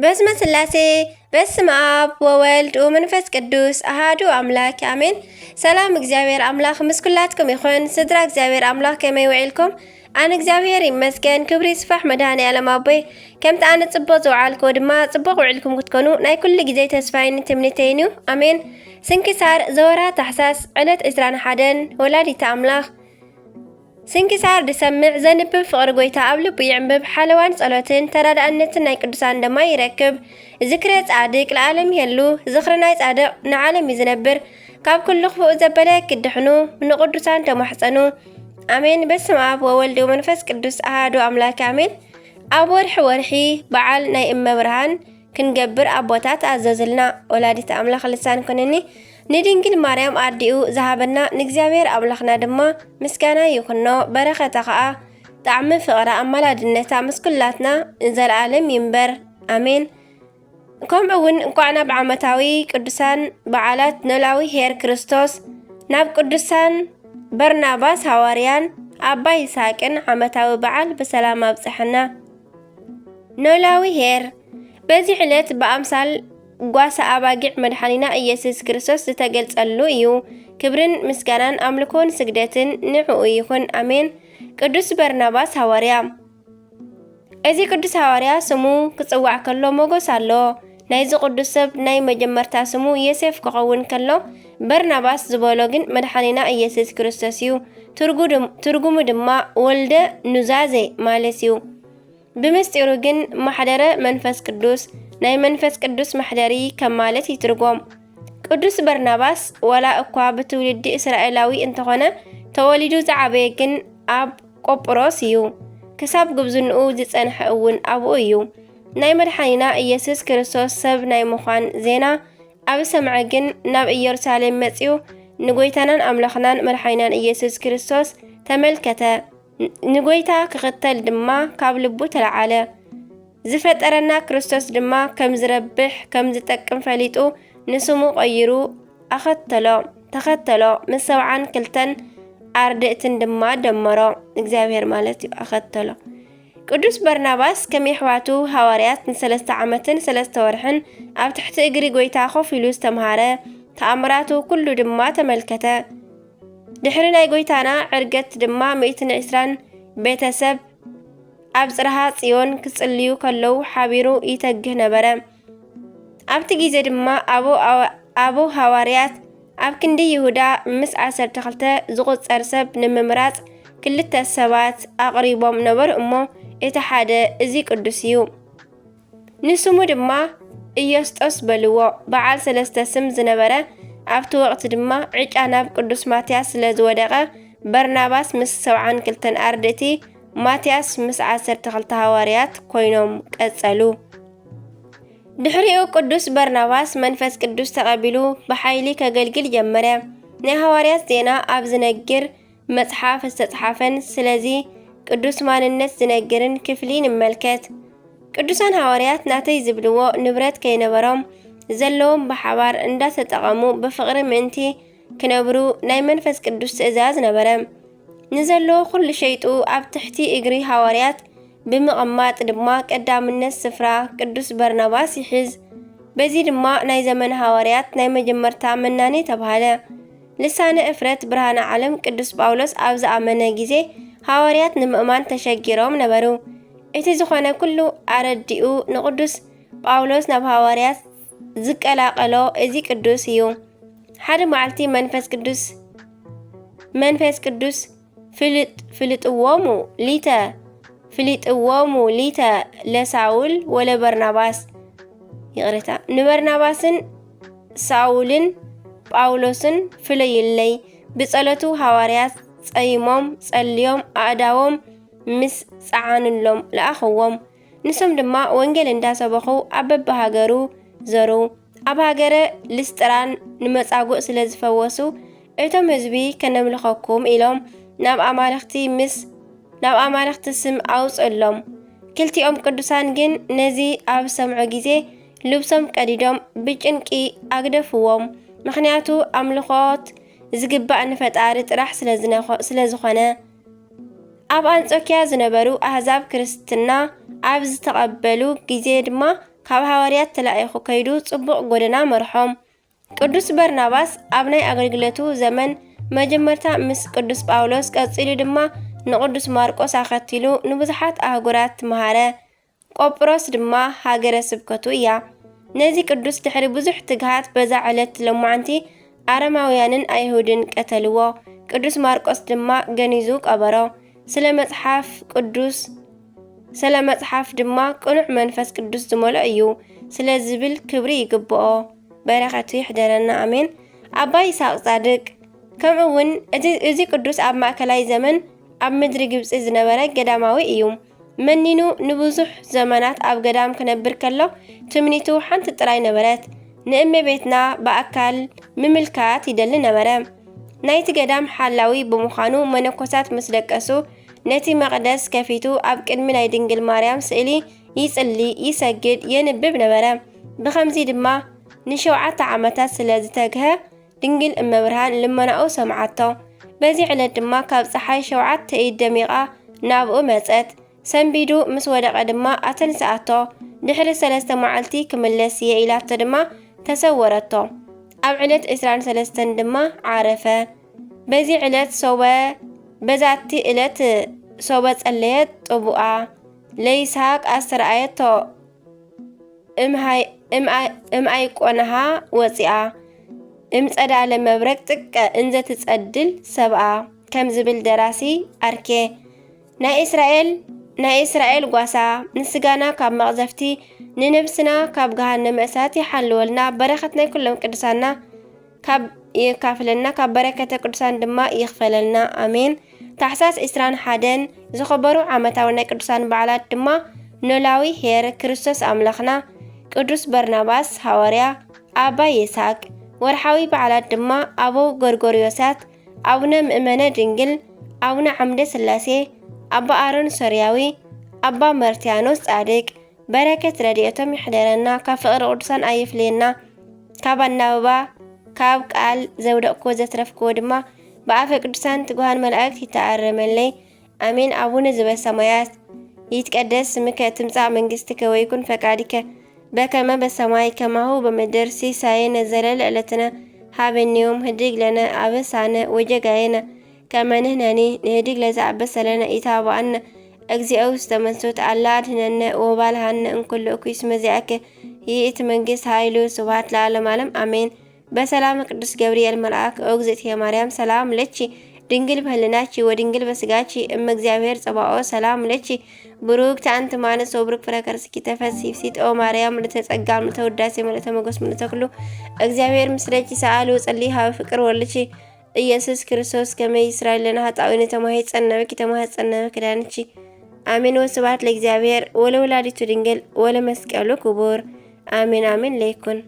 በስመ ስላሴ፣ በስመ ኣብ ወወልድ ወመንፈስ ቅዱስ ኣሃዱ ኣምላክ ኣሜን። ሰላም እግዚኣብሔር ኣምላኽ ምስ ኩላትኩም ይኹን። ስድራ እግዚኣብሔር ኣምላኽ ከመይ ውዒልኩም? ኣነ እግዚኣብሔር ይመስገን፣ ክብሪ ይስፋሕ መድኃኔ ዓለም ኣቦይ። ከምቲ ኣነ ጽቡቕ ዝውዓልክዎ ድማ ጽቡቕ ውዒልኩም ክትኮኑ ናይ ኩሉ ግዜ ተስፋይን ትምኒተይን እዩ። ኣሜን። ስንክሳር ዘወርሃ ታሕሳስ ዕለት ዕስራን ሓደን ወላዲተ ኣምላኽ። ስንክሳር ድሰምዕ ዘንብብ ፍቕሪ ጎይታ ኣብ ልቡ ይዕንብብ፣ ሓለዋን ጸሎትን ተራዳእነትን ናይ ቅዱሳን ደማ ይረክብ። ዝክረ ጻድቅ ለዓለም ይሄሉ፣ ዝኽሪ ናይ ጻድቕ ንዓለም እዩ ዝነብር። ካብ ኩሉ ክፉእ ዘበለ ክድሕኑ ንቅዱሳን ተማሕጸኑ። ኣሜን። በስመ ኣብ ወወልድ ወመንፈስ ቅዱስ ኣሃዱ ኣምላክ ኣሜን። ኣብ ወርሒ ወርሒ በዓል ናይ እመ ብርሃን ክንገብር ኣቦታት ኣዘዙልና። ወላዲት ኣምላኽ ልሳን ኩንኒ፣ ንድንግል ማርያም ኣርዲኡ ዝሃበና ንእግዚኣብሔር ኣምላኽና ድማ ምስጋና ይኹኖ። በረኸታ ኸኣ ጣዕሚ ፍቕራ ኣማላድነታ ምስ ኩላትና ንዘለዓለም ይንበር። ኣሜን። ከምኡ እውን እንኳዕ ናብ ዓመታዊ ቅዱሳን በዓላት ኖላዊ ኄር ክርስቶስ፣ ናብ ቅዱሳን በርናባስ ሃዋርያን ኣባ ይስሐቅን ዓመታዊ በዓል ብሰላም ኣብጽሐና። ኖላዊ ኄር በዚ ዕለት ብኣምሳል ጓሳ ኣባጊዕ መድሓኒና ኢየሱስ ክርስቶስ ዝተገልጸሉ እዩ። ክብርን ምስጋናን ኣምልኮን ስግደትን ንዕኡ ይኹን። ኣሜን። ቅዱስ በርናባስ ሃዋርያ። እዚ ቅዱስ ሃዋርያ ስሙ ክጽዋዕ ከሎ ሞገስ ኣለዎ። ናይዚ ቅዱስ ሰብ ናይ መጀመርታ ስሙ ዮሴፍ ክኸውን ከሎ፣ በርናባስ ዝበሎ ግን መድሓኒና ኢየሱስ ክርስቶስ እዩ። ትርጉ-፣ ትርጉሙ ድማ ወልደ ኑዛዜ ማለት እዩ። ብምስጢሩ ግን ማሕደረ መንፈስ ቅዱስ፣ ናይ መንፈስ ቅዱስ መሕደሪ ከም ማለት ይትርጎም። ቅዱስ በርናባስ ዋላ እኳ ብትውልዲ እስራኤላዊ እንተኾነ፣ ተወሊዱ ዝዓበየ ግን ኣብ ቆጵሮስ እዩ። ክሳብ ጉብዝንኡ ዝጸንሐ እውን ኣብኡ እዩ። ናይ መድሓኒና ኢየሱስ ክርስቶስ ሰብ ናይ ምዃን ዜና ኣብ ሰምዐ ግን ናብ ኢየሩሳሌም መጺኡ ንጎይታናን ኣምላኽናን መድሓኒናን ኢየሱስ ክርስቶስ ተመልከተ። ንጎይታ ክኽተል ድማ ካብ ልቡ ተለዓለ። ዝፈጠረና ክርስቶስ ድማ ከም ዝረብሕ፣ ከም ዝጠቅም ፈሊጡ ንስሙ ቀይሩ ኣኸተሎ፣ ተኸተሎ። ምስ ሰብዓን ክልተን ኣርድእትን ድማ ደመሮ። እግዚኣብሔር ማለት እዩ፣ ኣኸተሎ። ቅዱስ በርናባስ ከም የሕዋቱ ሃዋርያት ንሰለስተ ዓመትን ሰለስተ ወርሕን ኣብ ትሕቲ እግሪ ጎይታ ኮፍ ኢሉ ዝተምሃረ፣ ተኣምራቱ ኩሉ ድማ ተመልከተ። ድሕሪ ናይ ጎይታና ዕርገት ድማ ሚእትን ዕስራን ቤተሰብ ኣብ ጽርሃ ጽዮን ክጽልዩ ከለዉ ሓቢሩ ይተግህ ነበረ። ኣብቲ ግዜ ድማ ኣቦ ኣዋ-፣ ኣቦ ሃዋርያት ኣብ ክንዲ ይሁዳ ምስ ዓሰርተ ክልተ ዝቑጸር ሰብ ንምምራጽ ክልተ ሰባት ኣቕሪቦም ነበሩ እሞ፣ እቲ ሓደ እዚ ቅዱስ እዩ። ንስሙ ድማ ኢዮስጦስ በልዎ። በዓል ሰለስተ ስም ዝነበረ፣ ኣብቲ ወቕቲ ድማ ዕጫ ናብ ቅዱስ ማትያስ ስለ ዝወደቐ፣ በርናባስ ምስ ሰብዓን ክልተን ኣርድእቲ፣ ማትያስ ምስ ዓሰርተ ክልተ ሃዋርያት ኮይኖም ቀጸሉ። ድሕሪኡ ቅዱስ በርናባስ መንፈስ ቅዱስ ተቐቢሉ ብሓይሊ ከገልግል ጀመረ። ናይ ሃዋርያት ዜና ኣብ ዝነግር መጽሓፍ ዝተጽሓፈን ስለዚ ቅዱስ ማንነት ዝነግርን ክፍሊ ንመልከት። ቅዱሳን ሃዋርያት ናተይ ዝብልዎ ንብረት ከይነበሮም፣ ዘለዎም ብሓባር እንዳተጠቐሙ ብፍቕሪ ምእንቲ ክነብሩ ናይ መንፈስ ቅዱስ ትእዛዝ ነበረ። ንዘለዎ ኩሉ ሸይጡ ኣብ ትሕቲ እግሪ ሃዋርያት ብምቕማጥ ድማ ቀዳምነት ስፍራ ቅዱስ በርናባስ ይሕዝ። በዚ ድማ ናይ ዘመን ሃዋርያት ናይ መጀመርታ መናኒ ተባህለ። ልሳነ እፍረት ብርሃነ ዓለም ቅዱስ ጳውሎስ ኣብ ዝኣመነ ግዜ ሃዋርያት ንምእማን ተሸጊሮም ነበሩ። እቲ ዝኾነ ኩሉ ኣረዲኡ ንቅዱስ ጳውሎስ ናብ ሃዋርያት ዝቀላቀሎ እዚ ቅዱስ እዩ። ሓደ መዓልቲ መንፈስ ቅዱስ፣ መንፈስ ቅዱስ ፍልጥ-፣ ፍልጥዎሙ ሊተ፣ ፍልጥዎሙ ሊተ ለሳውል ወለበርናባስ፣ ይቕሬታ፣ ንበርናባስን ሳውልን ጳውሎስን ፍለዩለይ። ብጸሎቱ ሃዋርያት ጸይሞም ጸልዮም ኣእዳዎም ምስ ጸዓኑሎም ለኣኽዎም። ንሶም ድማ ወንጌል እንዳሰበኹ ኣብ በብሃገሩ ዘሩ። ኣብ ሃገረ ልስጥራን ንመጻጉዕ ስለ ዝፈወሱ፣ እቶም ህዝቢ ከነምልኸኩም ኢሎም ናብ ኣማልኽቲ ምስ፣ ናብ ኣማልኽቲ ስም ኣውጽእሎም። ክልቲኦም ቅዱሳን ግን ነዚ ኣብ ሰምዑ ግዜ ልብሶም ቀዲዶም ብጭንቂ ኣግደፍዎም። ምኽንያቱ ኣምልኾት ዝግባእ ንፈጣሪ ጥራሕ ስለ ዝነኾ-፣ ስለ ዝኾነ። ኣብ ኣንጾኪያ ዝነበሩ ኣህዛብ ክርስትና ኣብ ዝተቐበሉ ግዜ ድማ ካብ ሃዋርያት ተላኢኹ ከይዱ ጽቡቕ ጎደና መርሖም። ቅዱስ በርናባስ ኣብ ናይ ኣገልግሎቱ ዘመን መጀመርታ ምስ ቅዱስ ጳውሎስ፣ ቀጺሉ ድማ ንቅዱስ ማርቆስ ኣኸቲሉ ንብዙሓት ኣህጉራት መሃረ። ቆጵሮስ ድማ ሃገረ ስብከቱ እያ። ነዚ ቅዱስ ድሕሪ ብዙሕ ትግሃት በዛ ዕለት ለማዕንቲ ኣረማውያንን ኣይሁድን ቀተልዎ። ቅዱስ ማርቆስ ድማ ገኒዙ ቀበሮ። ስለ መጽሓፍ ቅዱስ ስለ መጽሓፍ ድማ ቅኑዕ መንፈስ ቅዱስ ዝመልኦ እዩ ስለ ዝብል ክብሪ ይግብኦ። በረኸቱ ይሕደረና፣ ኣሜን። ኣባ ይስሐቅ ጻድቅ። ከምኡ እውን እቲ፣ እዚ ቅዱስ ኣብ ማእከላይ ዘመን ኣብ ምድሪ ግብጺ ዝነበረ ገዳማዊ እዩ። መኒኑ ንብዙሕ ዘመናት ኣብ ገዳም ክነብር ከሎ ትምኒቱ ሓንቲ ጥራይ ነበረት፣ ንእመቤትና ብኣካል ምምልካት ይደሊ ነበረ። ናይቲ ገዳም ሓላዊ ብምዃኑ መነኮሳት ምስ ደቀሱ ነቲ መቕደስ ከፊቱ ኣብ ቅድሚ ናይ ድንግል ማርያም ስእሊ ይጽሊ፣ ይሰግድ፣ የንብብ ነበረ። ብኸምዚ ድማ ንሸውዓተ ዓመታት ስለ ዝተግሀ ድንግል እመብርሃን ልመናኡ ሰምዓቶ። በዚ ዕለት ድማ ካብ ጸሓይ ሸውዓተ ኢድ ደሚቓ ናብኡ መጸት። ሰንቢዱ ምስ ወደቐ ድማ ኣተንስኣቶ። ድሕሪ ሰለስተ መዓልቲ ክምለስ እየ ኢላቶ ድማ ተሰወረቶ። ኣብ ዕለት ዕስራን ሰለስተን ድማ ዓረፈ። በዚ ዕለት ሶበ በዛቲ ዕለት ሶበ ጸለየት ጥቡኣ ለይስሐቅ ኣስተርኣየቶ እምሃይ-፣ እምኣ-፣ እምኣይቆነሃ ወፂኣ እምፀዳለ መብረቅ ጥቀ እንዘ ትጸድል ሰብኣ ከም ዝብል ደራሲ ኣርኬ። ናይ እስራኤል፣ ናይ እስራኤል ጓሳ፣ ንስጋና ካብ መቕዘፍቲ፣ ንነብስና ካብ ገሃነመ እሳት ይሓልወልና። በረኸት ናይ ኩሎም ቅዱሳና ካብ የካፍለና፣ ካብ በረከተ ቅዱሳን ድማ ይኽፈለልና። ኣሜን። ታሕሳስ ዕስራን ሓደን ዝኸበሩ ዓመታዊ ናይ ቅዱሳን በዓላት ድማ ኖላዊ ኄር፣ ክርስቶስ ኣምላኽና፣ ቅዱስ በርናባስ ሃዋርያ፣ ኣባ ይስሐቅ። ወርሓዊ በዓላት ድማ ኣበው ጎርጎርዮሳት፣ ኣቡነ ምእመነ ድንግል፣ ኣቡነ ዓምደ ስላሴ፣ ኣባ ኣሮን ሶርያዊ፣ ኣባ መርትያኖስ ጻድቅ። በረከት ረድኤቶም ይሕደረና፣ ካብ ፍቕሪ ቅዱሳን ኣይፍለየና። ካብ ኣናብባ፣ ካብ ቃል ዘውደቅክዎ ዘትረፍክዎ ድማ ብኣፈ ቅዱሳን ትጉሃን መላእክት ይተኣረመለይ። ኣሜን። ኣቡነ ዘበሰማያት ይትቀደስ ስምከ ትምጻእ መንግስትከ ወይኩን ፈቃድከ በከመ በሰማይ ከማሁ በምድር። ሲሳየነ ዘለለ ዕለትነ ሃበኒ ዮም ህድግ ለነ አበሳነ ወጌጋየነ ከመ ንሕነኒ ንህድግ ለዘአበሰ ለነ ኢታብአነ እግዚኦ ውስተ መንሱት አላ አድህነነ ወባልሃነ እንኩሉ እኩይ እስመ ዚአከ ይእቲ መንግስት ኃይሉ ስብሐት ለዓለመ ዓለም አሜን። በሰላም ቅዱስ ገብርኤል መልአክ ኦ እግዝእትየ ማርያም ሰላም ለኪ ድንግል በህልናኪ ወድንግል በስጋኪ እመ እግዚአብሔር ጸባኦ ሰላም ለኪ ብሩክ አንቲ እማንስ ወብሩክ ፍረ ከርስኪ ተፈሲ ፍሲት ኦ ማርያም ምልዕተ ጸጋ ምልዕተ ውዳሴ ምልዕተ ሞገስ ምልዕተ ኩሉ እግዚአብሔር ምስለኪ ሰአሊ ወጸሊ ሀበ ፍቅር ወልኪ ኢየሱስ ክርስቶስ ከመ ይስራይ ለነ ኃጣውኢነ ተማሂጸነ ብኪ ተማሂጸነ በኪ ዳንኪ። አሜን። ወስብሐት ለእግዚአብሔር ወለወላዲቱ ድንግል ወለመስቀሉ ክቡር። አሜን አሜን ለይኩን።